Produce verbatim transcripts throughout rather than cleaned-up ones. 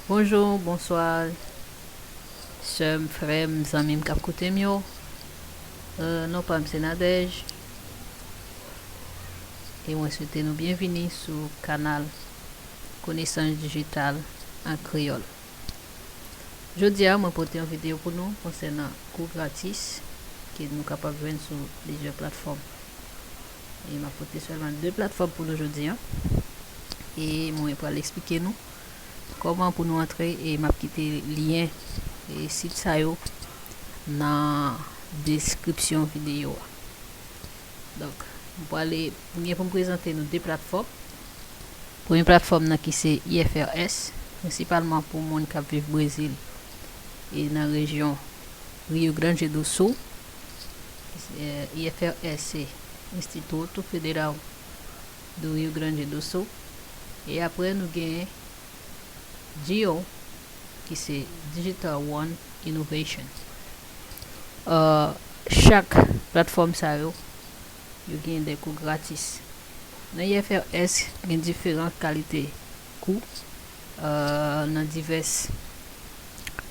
Bonjou, bonswa, sè m, frè m, zanmi m k ap koute m yo. Euh, non pa m se Nadège. E mwen swete nou byenvini sou kanal Konesans Dijital an Kreyòl. Jodi a, mwen pote yon videyo pou nou konsènan kou gratis ke nou kapab jwenn sou plizyè platfòm. E m ap pote sèlman de platfòm pou nou jodi a. E mwen pral eksplike nou kòman pou nou antre e m ap kite lyen e sit sa yo nan deskripsyon videyo a. Donk, m prale, m gen pou m prezante nou de platfòm. Premye platfòm nan ki se I F R S, prensipalman pou moun k ap viv Brezil e nan rejyon Rio Grande do Sul. Eh, I F R S se Instituto Federal do Rio Grande do Sul. E apre nou gen Geo, ki se Digital One Innovation. Euh, chak platfòm sa yo, yo gen de kou gratis. Nan I F R S, gen diferan kalite kou, euh, nan divès,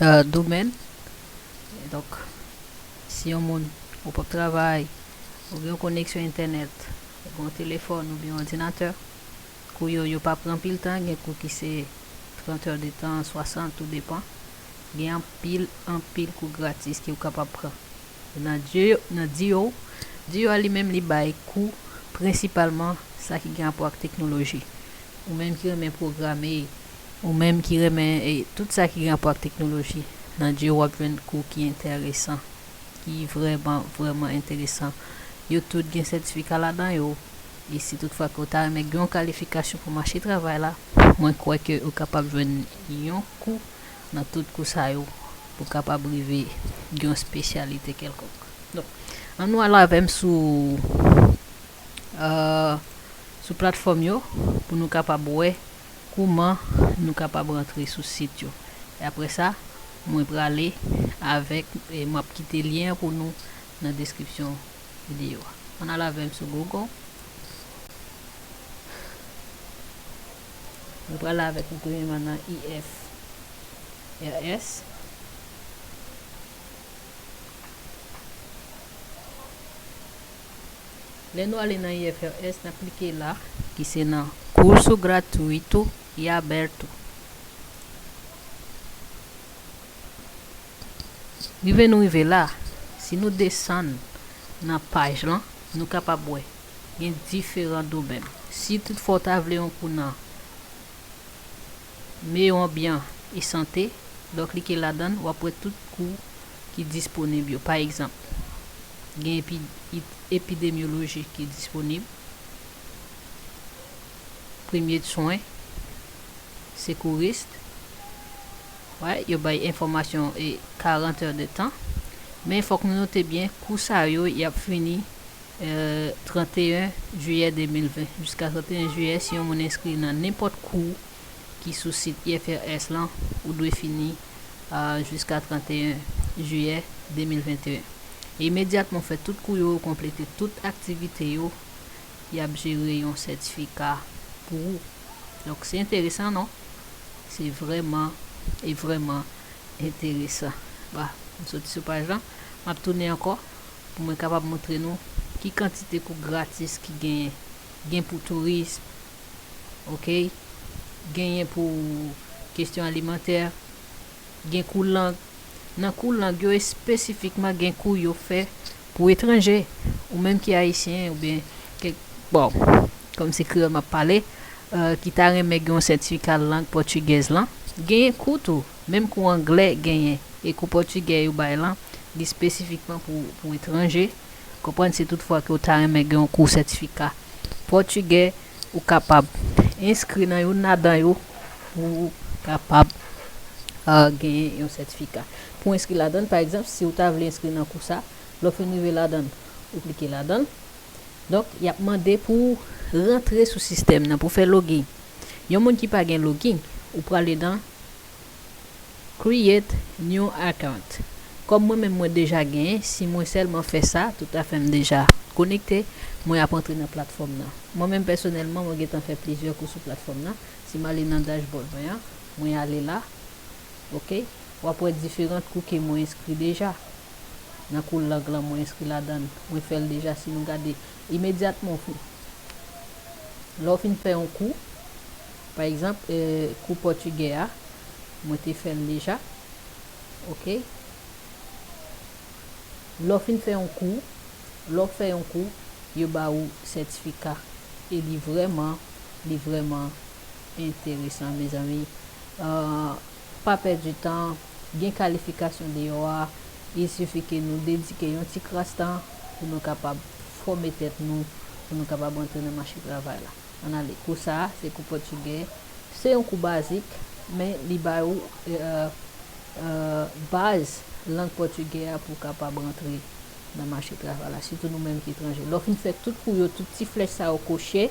euh, domèn. Donk, si yon moun ou p ap travay, ou gen yon koneksyon entènèt, ou gen yon telefòn oubyen yon òdinatè, kou yo, yo pa pran anpil tan, gen kou ki se trant è de tan, swasant, tou depan. Gen anpil, anpil kou gratis ke ou kapab pran. Nan Geo, nan Geo, Geo a li menm li bay kou prensipalman sa ki gen rapò ak teknoloji. Ou menm ki renmen pwograme, ou menm ki renmen, e, tout sa ki gen rapò ak teknoloji, nan Geo w ap jwenn kou ki enteresan, ki vrèman, vrèman enteresan. Yo tout gen sètifika ladan yo. E si toutfwa ke w ta renmen gen yon kalifikasyon pou mache travay la, mwen kwè ke ou kapab jwenn yon kou nan tout kou sa yo pou w kapab rive gen yon espesyalite kèlkonk. Donk, ann nou al avè m sou, euh, sou platfòm yo pou nou kapab wè kouman nou kapab rantre sou sit yo. E apre sa, mwen prale avèk, e m ap kite lyen an pou nou nan deskripsyon videyo a. Ann al avè m sou Google. Mwen prale avèk nou premyèman nan I F R S. Lè nou ale nan I F R S, n ap klike la, ki se nan Curso Gratuito e Aberto. Rive nou rive la, si nou desann nan paj lan, nou kapab wè gen diferan domèn. Si toutfwa w ta vle yon kou nan meyo anbyan e sante, lè w klike ladan l, w ap wè tout kou ki disponib yo. Pa egzanp, gen epi-, epidemyoloji ki disponib, premye swen, sekouris. Wè, yo bay enfòmasyon e karant è de tan. Men fòk nou note byen, kou sa yo, y ap fini, euh, trant e en jiyè de mil ven. Jiska trant e en jiyè, si yon moun enskri nan nenpòt kou ki sou sit I F R S lan, ou dwe fini, euh, jiska trant e en jiyè de mil venteyen. E imedyatman w fè tout kou yo, ou konplete tout aktivite yo, y ap jere yon sètifika pou ou. Donk, se enteresan, non? Se vrèman, e vrèman enteresan. Ba, m soti sou paj lan, m ap tounen ankò pou mwen kapab montre nou ki kantite kou gratis ki genyen. Gen pou touris, oke? Genyen pou kesyon alimantè, gen kou lang. Nan kou lang yo espesifikman gen kou yo fè pou etranje. Ou menm ki ayisyen oubyen kèk, bon, kòm se kreyòl m ap pale, euh, ki ta renmen gen yon sètifika lang pòtigèz lan, genyen kou tou. Menm kou anglè genyen, e kou pòtigè yo bay lan, li espesifikman pou, pou etranje. Konprann, si toutfwa ke w ta renmen gen yon kou sètifika pòtigè, ou kapab enskri nan youn ladan yo pou w kapab, euh, genyen yon sètifika. Pou w enskri ladan l, pa egzanp, si w ta vle enskri nan kou sa, lè w fin rive ladan l, ou klike ladan l. Donk, y ap mande pou w rantre sou sistèm nan, pou w fè login. Yon moun ki pa gen login, ou prale nan Create new account. Kòm mwen menm mwen deja genyen, si mwen sèlman fè sa, toutafè m deja konekte, mwen ap antre nan platfòm nan. Mwen menm pèsonèlman, mwen gentan fè plizyè kou sou platfòm nan. Si m ale nan dashboard mwen an, mwen ale la, Ok? W ap wè diferan kou ke mwen enskri deja. Nan kou lang lan, mwen enskri ladan l. Mwen fè l deja, si nou gade imedyatman w fin. Lè w fin fè yon kou, pa egzanp, eh, kou pòtigè a, mwen te fè l deja. Ok? Lè w fin fè yon kou, lè w fè yon kou, yo ba ou sètifika. E li vrèman, li vrèman enteresan, mezanmi. Ah, pa pèdi tan, gen kalifikasyon deyò a. Il sifi ke nou dedike yon ti kras tan pou nou kapab fòme tèt nou, pou nou kapab antre nan mache travay la. Ann ale. Kou sa a, se kou pòtigè. Se yon kou bazik, men li ba ou, eh, eh, baz lang pòtigè a pou w kapab rantre nan mache travay la, sitou nou menm ki etranje. Lè w fin fè tout kou yo, tout ti flèch sa yo koche,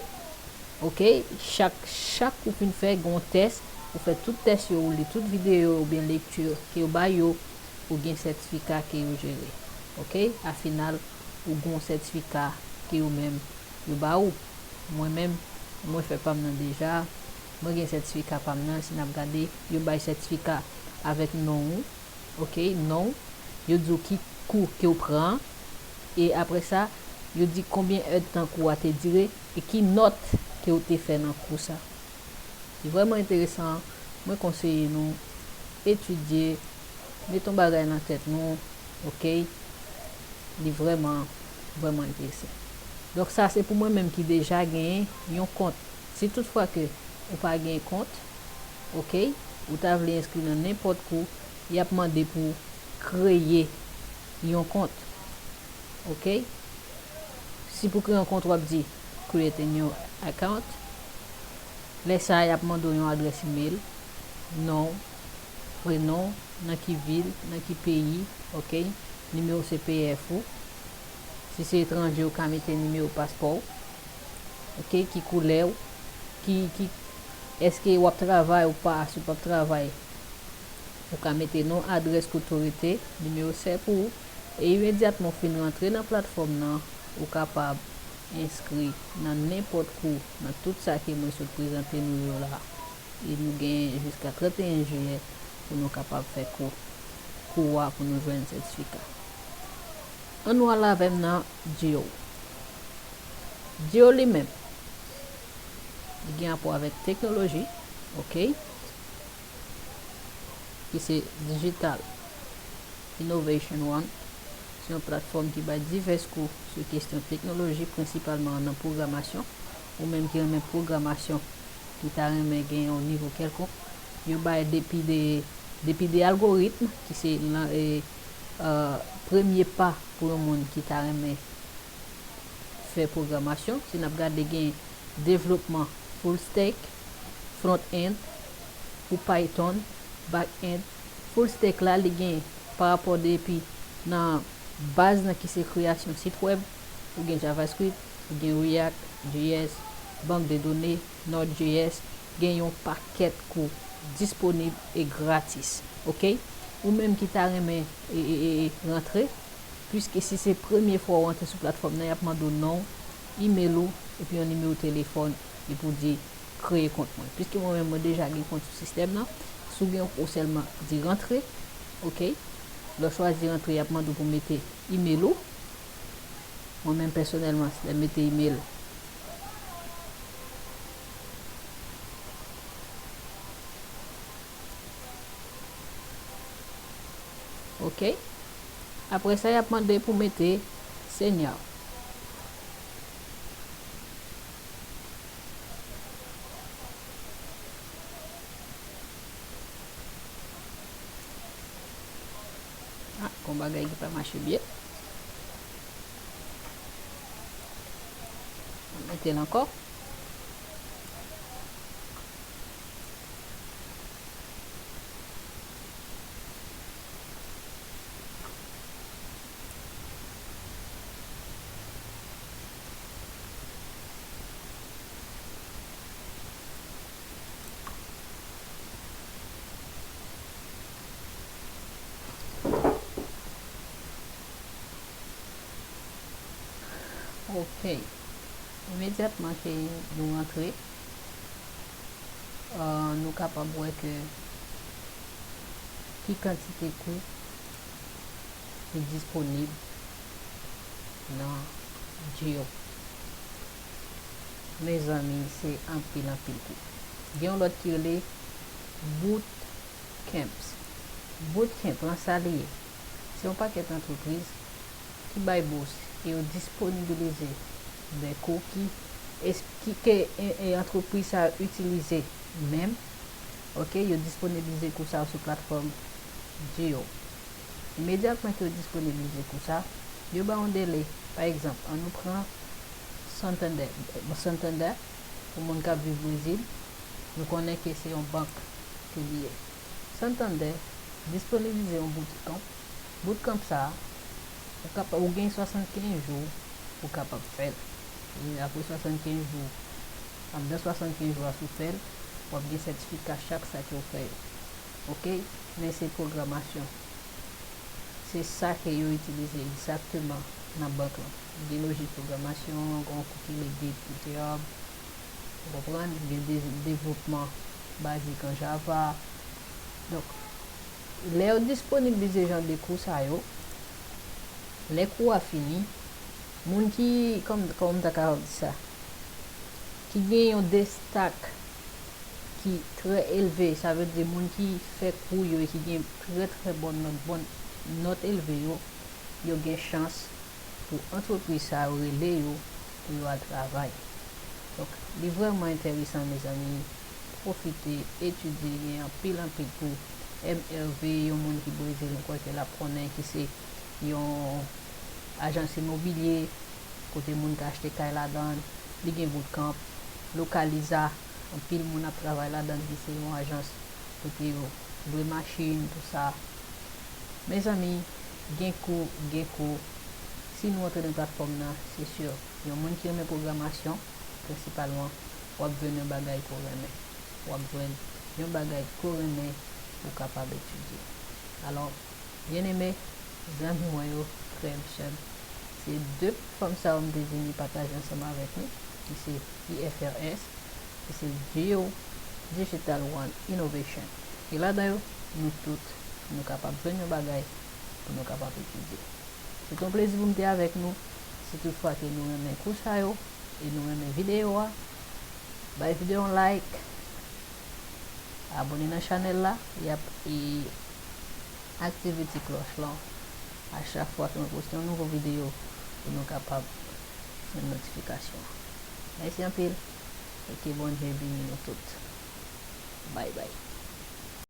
ok, chak, chak kou w fin fè, gen yon tès, ou fè tout tès yo, ou li tout videyo oubyen lekti ke yo ba yo, ou gen sètifika ke yo jere. Ok? A final, ou gen yon sètifika ke yo menm yo ba ou. Mwen menm, mwen fè pa m nan deja. Mwen gen sètifika pa m nan. Si n ap gade, yo bay sètifika avèk non ou. Ok, non. Yo di w ki kou ke w pran. E apre sa, yo di konbyen èdtan kou a te dire e ki nòt ke w te fè nan kou sa. Li vrèman enteresan. Mwen konseye nou etidye, mete yon bagay nan tèt nou, ok? Li vrèman, vrèman enteresan. Donk, sa se pou mwen menm ki deja genyen yon kont. Si toutfwa ke ou pa gen kont, ok, ou ta vle enskri nan nenpòt kou, y ap mande pou w kreye yon kont, ok? Si pou kreye yon kont, w ap di, "Create a new account." Lè sa a, y ap mande w yon adrès imèl, non, prenon, nan ki vil, nan ki peyi, ok, nimewo C P F ou. Si se etranje, ou ka mete nimewo paspò w, ok, ki koulè w, ki, ki, èske w ap travay ou pa, si w p ap travay, ou ka mete non, adrès, kote w rete, nimewo sèp ou, e imedyatman w fin rantre nan platfòm nan, ou kapab enskri nan nenpòt kou nan tout sa ke mwen sot prezante nou yo la. E nou gen jiska trannteyen jiyè pou nou kapab fè kou, kou a pou nou jwenn sètifika. Ann nou al avè m nan Geo. Geo li menm, li gen rapò avèk teknoloji, ok, ki se Digital Innovation One. Se yon platfòm ki bay divès kou sou kesyon teknoloji, prensipalman nan pwogramasyon. Ou menm ki renmen pwogramasyon, ki ta renmen gen yon nivo kèlkonk, yo bay depi de, depi de algoritm, ki se lan-, e, e, premye pa pou yon moun ki ta renmen fè pwogramasyon. Si n ap gade, gen devlopman full stack, front end, pou Python, back end. Full stack la, li gen pa rapò depi nan baz nan ki se kreyasyon sit wèb, ou gen JavaScript, ou gen React J S, bank de done, Node J S, gen yon pakèt kou disponib e gratis. Ok? Ou menm ki ta renmen e, e, e, e rantre, piske si se premye fwa w antre sou platfòm nan, y ap mande w non w, imèl ou, epi yon nimewo telefòn, epi w di, "Kreye kont mwen." Piske mwen menm, mwen deja gen kont sou sistèm nan, si w gen yon, ou sèlman di rantre, ok? Lè w chwazi rantre, y ap mande w pou w mete imèl ou. Mwen menm pèsonèlman, lè m mete imèl, ok? Apre sa, y ap mande pou mete senior. Ah, gon bagay ki pa mache byen. Mete l ankò. Ok. Imedyatman ke nou rantre, euh, nou kapab wè ke, ki kantite kou ki disponib nan Geo. Mezanmi, se anpil, anpil kou. Gen yon lòt ki rele boot camps. Boot camp lan, sa li ye? Se yon pakèt antrepriz ki bay bous e yo disponibilize de kou ki, ki ke e, e antrepriz sa yo itilize menm. Ok, yo disponibilize kou sa yo sou platfòm Geo. Imedyatman ke yo disponibilize kou sa, yo ba yon dele. Pa egzanp, ann nou pran Santander. Santander, pou moun k ap viv Brezil, nou konnen ke se yon bank ke li ye. Santander disponibilize yon bootcamp. Bootcamp sa a, ou kapab, ou gen swasannkenz jou pou w kapab fè l. E apre swasannkenz jou, anndan swasannkenz jou a, si w fè l, w ap gen sètifika chak sa ke w fè yo. Ok? Men se pwogramasyon. Se sa ke yo itilize egzakteman nan bank lan. Gen lojik pwogramasyon, gen yon kou ki rele Git GitHub, ou konprann? Gen de, devlopman bazik an Java. Donk, lè yo disponibilize jan de kou sa yo, lè kou a fini, moun ki, kòm, kòman m ta kapab di sa, ki gen yon destak ki trè elve, sa vle di moun ki fè kou yo e ki gen trè, trè bon nòt, bon nòt elve yo, yo gen chans pou antrepriz sa yo rele yo pou yo al travay. Donk, li vrèman enteresan, mezanmi. Pwofite, etidye, gen anpil, anpil kou. M R V, yon moun ki Brezil, m kwè ke l ap konnen, ki se yon ajans imobilye, kote moun ka achte kay ladan l. Li gen bootcamp, Localiza, anpil moun ap travay ladan l, ki se yon ajans kote yo lwe machin, tou sa. Mezanmi, gen kou, gen kou. Si nou antre nan platfòm nan, se si, yon moun ki renmen pwogramasyon, prensipalman, w ap jwenn yon bagay ke w renmen. W ap jwenn yon bagay ke w renmen pou w kapab etidye. Alò, byeneme, zanmi mwen yo, frè m, sè m, se de platfòm sa yo m te vini pataje ansanm avèk nou, ki se I F R S, ki se Geo Digital One Innovation. E ladan yo, nou tout, nou kapab jwenn yon bagay pou nou kapab etidye. Se te yon plezi pou m te avèk nou. Si toutfwa ke nou renmen kou sa yo e nou renmen videyo a, bay videyo yon like, abòne nan chanèl la, e ap, e aktive ti klòch lan a chak fwa ke mwen poste yon nouvo videyo pou nou kapab jwenn notifikasyon. Mèsi anpil e ke Bondye beni nou tout. Bye bye.